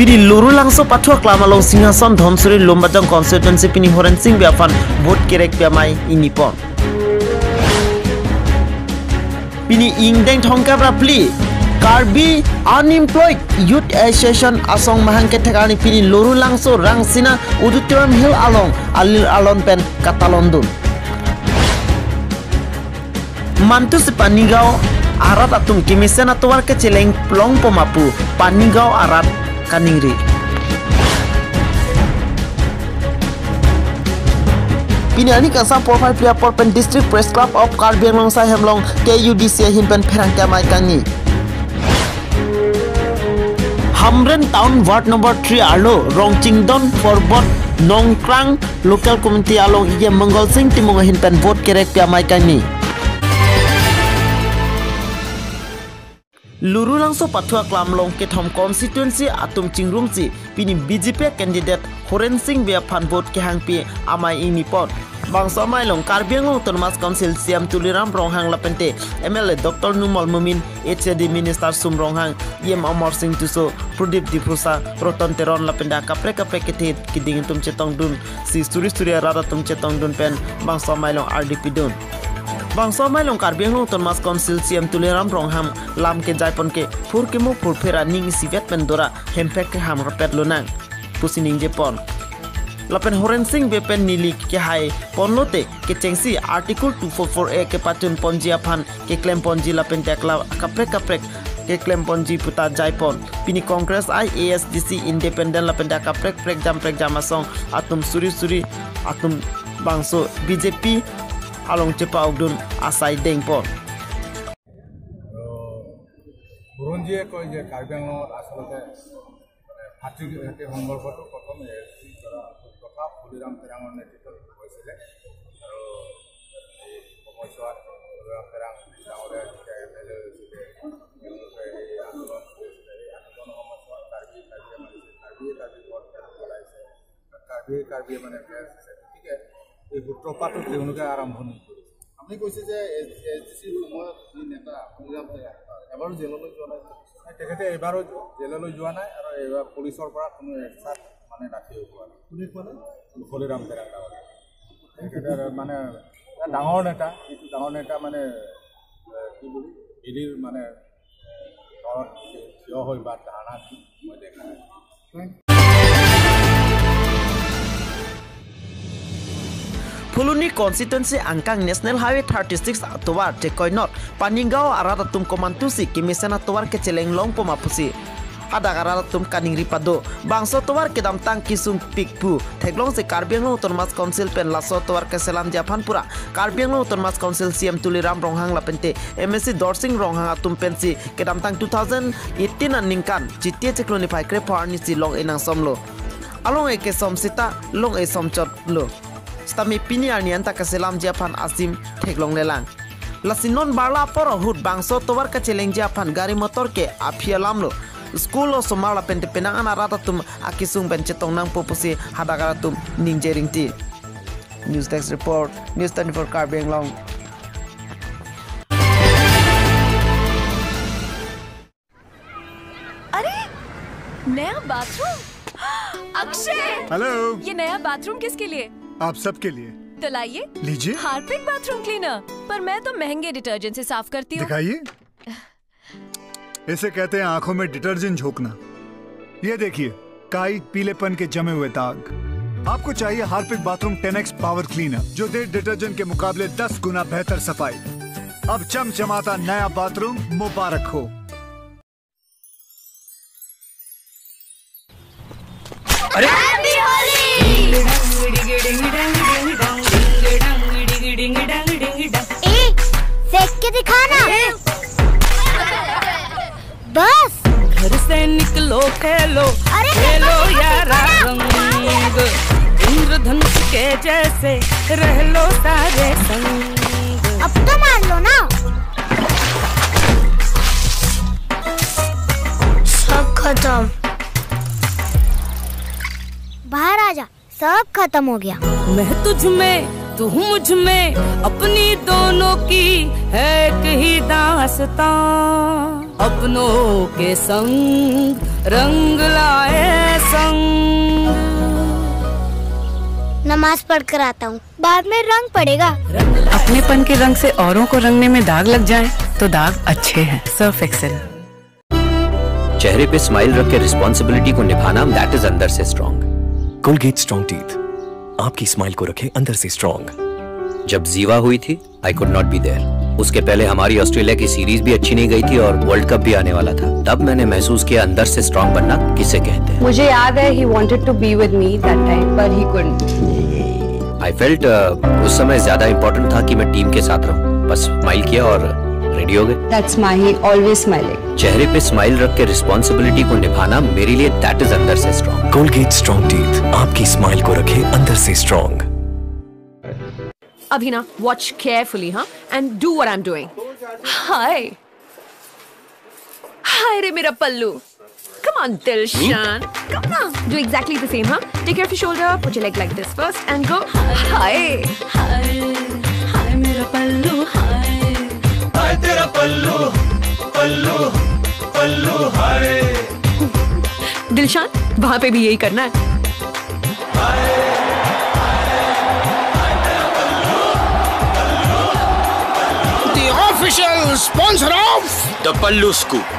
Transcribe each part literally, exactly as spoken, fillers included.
Pini Lurulangso pathu aklam along Singhason Dhansiri Lumbajong constituency pini Horensing Bey aphan vote kerekpi amei ingni pon. Pini ingdeng thomkep ra phli Karbi Unemployed Youth Association asong mahang kethek arni pini Lurulangso Rangsina Auditorium Hall along alir alon pen katalon dun. Mantu si Panigaon arat atum kemesen atovar kecheleng longpo ma pu Panigaon arat kaningri. Pini arni kangsam porphai phli apor pen District Press Club of Karbi Anglong Sai Hemlong K U D C ahin pen pherangke amei kangni. Hamren Town Ward number three arlo Rongchingdon Porbot Nongkrang Local Committee along E M Mangal Sing Timung ahin pen vote kerekpi amei kangni. Lurulangso pathu aklam along kethom constituency atum chingrumsi pini B J P candidate Horensing Bey aphan vote kehangpi amei ingni pon. Bangso amei along Karbi Anglong Autonomous Council C E M Tuliram Ronghang lapente M L A Doctor Numal Momin, H A D Minister Sum Ronghang, E M Amarsing Tisso, Pradip Diphusa, Roton Teron lapente akaprek kaprek kethe keding atum chetongdun si suri suri arat atum chetongdun pen bangso amei along ardi pidun. Bangso amei along Karbi Anglong Autonomous Council C E M Tuliram Ronghang lam kejai pon ke phurkimo phurpher aning isivet pen dora hemphek keham rapet lonang pusi ningje pon. Lapen Horensing Bey pen neli kehai ponlote kechengsi Article two four four A kepachun ponji aphan keklem ponji lapente akla akaprek kaprek keklem ponji puta jai pon. Pini Congress I, A S D C, Independent lapente akaprek prekjam prekjam asong atum suri suri atum bangso B J P along chepa-okdun asai deng pon. বুৰঞ্জীয়ে কয় যে কাৰ্বি আংলঙত আচলতে মানে ভাতৃ ভাতৃ সংঘৰ্ষটো প্ৰথম এ এছ ডি তথা বুলিৰাম তেৰাঙৰ নেতৃত্বত হৈছিলে। আৰু এই সময়ছোৱাত বুলিৰাম তেৰাং ডাঙৰীয়া যেতিয়া এম এল এ হৈছিলে, তেওঁলোকে এই আন্দোলন কৰিছিলে। এই আন্দোলনৰ সময়ছোৱাত কাৰ্বি কাৰ্বিয়ে মাৰিছে, কাৰ্বিয়ে কাৰ্বিৰ ঘৰত পেলাই দিছে, কাৰ্বিয়ে কাৰ্বিয়ে মানে বেয়া হৈছে। গতিকে এই সূত্ৰপাতটো তেওঁলোকে আৰম্ভণি কৰিছে। আপুনি কৈছে যে এ এছ ডি চিৰ সময়ত যি নেতা বুলিৰাম তেৰাং এবাৰো জেললৈ যোৱা নাই। নাই, তেখেতে এইবাৰো জেললৈ যোৱা নাই আৰু এইবাৰ পুলিচৰ পৰা কোনো এচাত মানে ৰাখিব পৰা নাই। কোনে কোৱা নাই? বুলিৰাম তেৰাং ডাঙৰীয়া। তেখেতে মানে এটা ডাঙৰ নেতা, এইটো ডাঙৰ নেতা মানে, এ, কি বুলি, বেলিৰ মানে, এ, তলত থিয় হৈ বা ধাৰণা দি মই দেখা নাই। Phuloni constituency angkang National Highway thirty six atovar chekoinot Panigaon arat atum komantusi kemesen atovar kecheleng longpo ma pusi hadak arat atum kaningri pado. Bangso atovar kedamtang kesungpik pu theklongsi Karbi Anglong Autonomous Council pen laso atovar keselamji aphan pura Karbi Anglong Autonomous Council C E M Tuliram Ronghang lapente M A C Dorsing Ronghang atum pensi kedamtang two thousand eighteen aningkan Chiti achiklo niphai krepho arnisi long-e nangsomlo. Along-e kesom sita long-e somchotlo. Sitame pini arni anta keselamji aphan asim theklonglelang. Lasi non barla apor ahut bangso atovar kechelengji aphan gari motor ke aphi alamlo. School osomar lapente penang an arat atum akesung pen chetong nangpo pusi hadak arat atum ningje ringti. News Desk Report, News twenty-four Karbi Anglong. अरे, नया बाथरूम। अक्षय, हेलो। ये नया बाथरूम किसके लिए? आप सबके लिए। तो लाइए, लीजिए। Harpic bathroom cleaner. पर मैं तो महंगे डिटर्जेंट से साफ करती हूँ। दिखाइए। इसे कहते हैं आंखों में डिटर्जेंट झोंकना। ये देखिए, काई, पीलेपन के जमे हुए दाग। आपको चाहिए Harpic bathroom ten x power cleaner, जो दे डिटर्जेंट के मुकाबले दस गुना बेहतर सफाई। अब चमचमाता नया बाथरूम मुबारक हो। अरे, ए, फेंक के दिखा ना। बस। घर से निकलो, खेलो, अरे, खेलो यारा रंग। इंद्रधनुष के जैसे रह लो सारे संग। अब तो मार लो ना। सब खत्म। बाहर आ जा। सब खत्म हो गया। मैं तुझ में, तू मुझ में, अपनी दोनों की है एक ही दास्तां। अपनों के संग रंग लाए नमाज पढ़कर आता हूँ, बाद में रंग पड़ेगा। अपनेपन के रंग से औरों को रंगने में दाग लग जाए तो दाग अच्छे हैं। Surf Excel. चेहरे पे स्माइल रख के रिस्पॉन्सिबिलिटी को निभाना, दैट इज अंदर से स्ट्रॉन्ग। कोलगेट स्ट्रॉन्ग टीथ, आपकी स्माइल को रखे अंदर से स्ट्रॉन्ग। जब जीवा हुई थी, I could not be there. उसके पहले हमारी ऑस्ट्रेलिया की सीरीज भी अच्छी नहीं गई थी और वर्ल्ड कप भी आने वाला था। तब मैंने महसूस किया अंदर से स्ट्रॉन्ग बनना किसे कहते हैं। मुझे याद है, he wanted to be with me that time, but he couldn't. I felt उस समय ज्यादा इंपॉर्टेंट था कि मैं टीम के साथ रहूं। बस स्माइल किया और रेडी हो गए। That's Mahi, always smiling. चेहरे पे स्माइल रख के रिस्पॉन्सिबिलिटी को निभाना, मेरे लिए दैट इज अंदर से स्ट्रॉन्ग। कोलगेट स्ट्रॉन्ग टीथ, आपकी स्माइल को रखे अंदर से स्ट्रॉन्ग। अभी ना, watch carefully, हाँ, and do what I'm doing. हाय, हाय रे मेरा पल्लू। Come on, Dilshan. Come on. Do exactly the same, huh? Take care of your shoulder. Put your leg like this first and go. हाय, हाय, हाय मेरा पल्लू, हाय। हाय तेरा पल्लू, पल्लू, पल्लू हाय। दिलशान, वहां पे भी यही करना है। The official sponsor of The Pallu Scoop.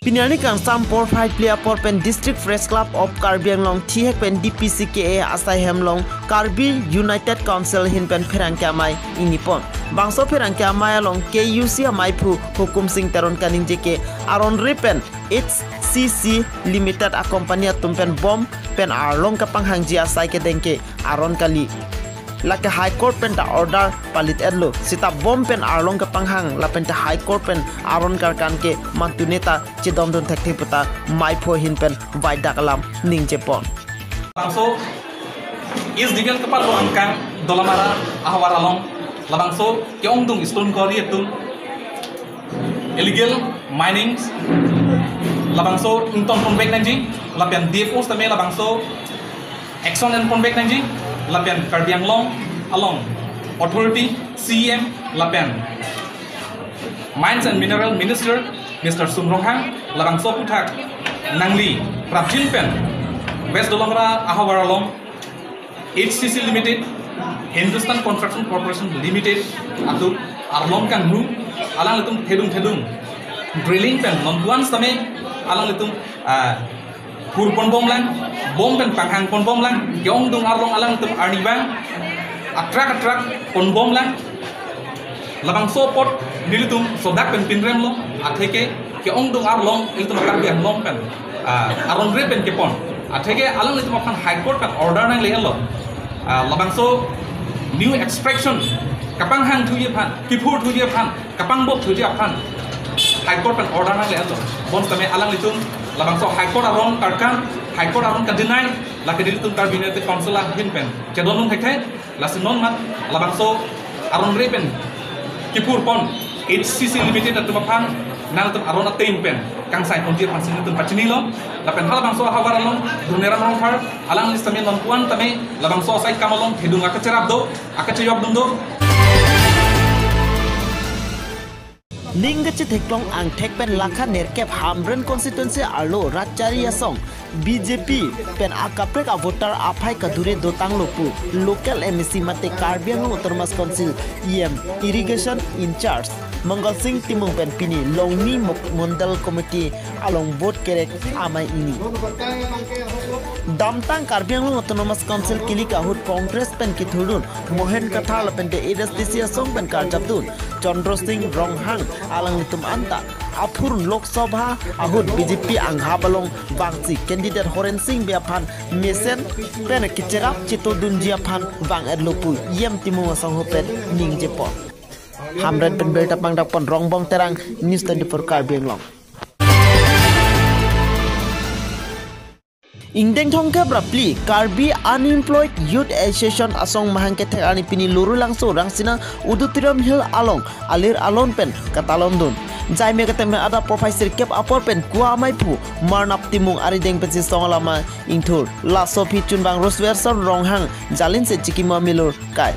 Pini arni kangsam porphai phli apor pen District Press Club of Karbi Anglong thihek pen D P C K A asai hem along Karbi United Council ahin pen pherangke amei ingni pon. Bangso pherangke amei along K U C amei aphu Hukum Singh Teron kaningje ke aron re pen H C C Limited a company atum pen bom pen arlong kapanghangji asai kedeng ke aron kali. Lake High Court pen ta order palit etlo. Seta bom pen arlong kapanghang lapen ta High Court pen aron karkan ke mantu neta chedondun thekthe puta amei aphu ahin pen vaidak alam ningje pon. Bangso East Division kepar lo angkang Dolamara ahavar along labangso ke-ongdung Stone Quarry atum illegal mining labangso ington ponvek nangji lapen D F O tame labangso action en ponvek nangji lapen Karbi Anglong along authority C E M lapen Mines and Mineral Minister Mister Sum Ronghang labangso aputhak nangli prapjin pen West Dolamara ahavar along H C C Limited, Hindustan Construction Corporation Limited atum arlong kanghu alanglitum thedung thedung drilling pen non buan same alanglitum ah, phur ponbomlang, bom pen panghang ponbomlang, ke-ongdung arlong alanglitum arnivang atrak atrak ponbomlang. Labangso apot nelitum sodak pen pinremlo, atheke ke-ongdung arlong ilitum Karbi Anglong pen ah, aron re pen kepon. Atheke alanglitum aphan High Court pen order nangle-etlo. Ah, labangso new extraction kapanghang thuji aphan, kiphur thuji aphan, kapangbok thuji aphan High Court pen order nangle-etlo. Bonsitame alanglitum labangso High Court aron karkan, High Court aron ka-deny, lake nelitum Karbi United Council ahin pen chedondun thekthe. Lasi non mat labangso aron re pen kiphur pon H C C Limited atum aphan nangtum aron ateng pen kangsai ponji aphan si nelitum pachinilo. Lapen halabangso ahavar along Duneram Rongphar alangli sitame non puan tame labangso asai kam along thedung akacherap do, akacheyok dun do. Ning kachetheklong angthek pen lakha nerkep Hamren constituency arlo rat chari asong B J P pen akaprek a voter aphai kadure dotanglo pu local M A C mate Karbi Anglong Autonomous Council E M irrigation in charge Mangal Singh Timung pen pini Longni Mok- Mondal Committee along vote kerek amei ingni. Damtang Karbi Anglong Autonomous Council kilik ahut Congress pen kithurdun Mohen Kathar lapen te A D C asong pen karjapdun Chandra Singh Ronghang alanglitum anta aphurun Lok Sabha ahut B J P anghap along vangsi candidate Horen Singh Bey aphan mesen pen kicherap chitodunji aphan vang-etlo pu E M Timung asong ho pen ningje pon. Hamren pen birta pangdak pon Rongbong Terang, News twenty-four Karbi Anglong. Ingdeng thomkep ra phli Karbi Unemployed Youth Association asong mahang kethek arni pini Lorulangso Rangsina Auditorium Hill along alir alon pen katalon dun. Jaime keteme adap porphai sirkep apor pen kua amei phu Marnap Timung arideng pensi song alama ingthur. Laso aphi chunbang Roswerson Ronghang jalin se chikimo milur kai.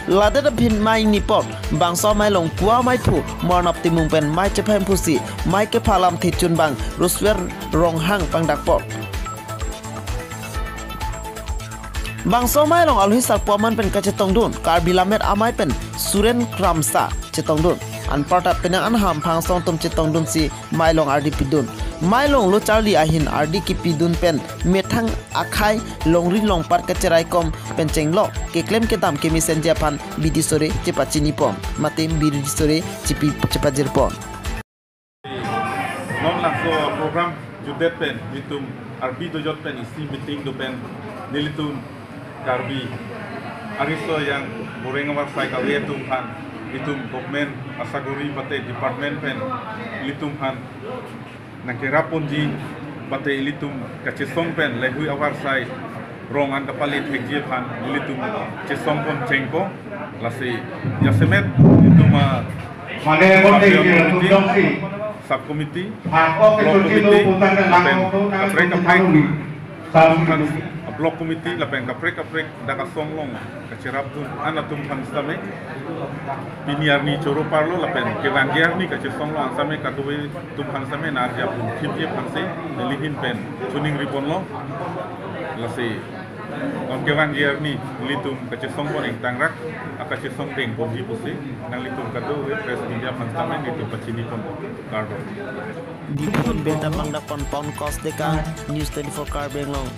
Ladet aphi mei nipot bangso amei along kua amei phu Marnap Timung pen mei chephem phusi mei kephalam thi chunbang Roswer Ronghang pangdak pot. Bangso Mailong alohi sarpo aman pen kachetongdun Karbi Lammet Amei pen Suren Kramsa chetongdun. Anparta penang anham phangsong atum chetongdunsi Mailong ardi pidun. Mailong lo charli ahin ardi kipidun pen methang akhei longri longpat kacheraikom pen chenglok keklem kedam kemesenji aphan bidi sore chepachinipon mate bidi sore chepi chepajirpon. Non laso program jutdet pen nelitum arbi dojot pen isi meeting do pen nelitum Karbi ariso yang boreng avarsai kave atum aphan nelitum government asagori mate department pen nelitum aphan nangkerapponji mate ilitum kachesong pen lehui avarsai rong an kapale thekji aphan ilitum chesongpon chengpo. Lasi jasemet itum a Mane kon Sub thek Regional je Committee, tum jongsi. Sub Committee, Ako ke Block Committee, Committee, lapen Putang Kaprek Kaprek, Sub Committee. Block Committee lapen kaprek kaprek dak asong along kacherapdun an atum aphan sitame pini arni choro parlo lapen kevangji arni kachesong along an sitame kadokave atum aphan sitame nangkerapdun thipji aphansi neli ahin pen choningriponlo. Lasi non kevangji arni nelitum kachesongpon ingtangrak, akachesong dengponji pusi nanglitum kadokave press media aphan sitame nelitum pachinipon, kardom. Diphu pen beta pangdakpon Pankaj Tekang, News twenty-four Karbi Anglong.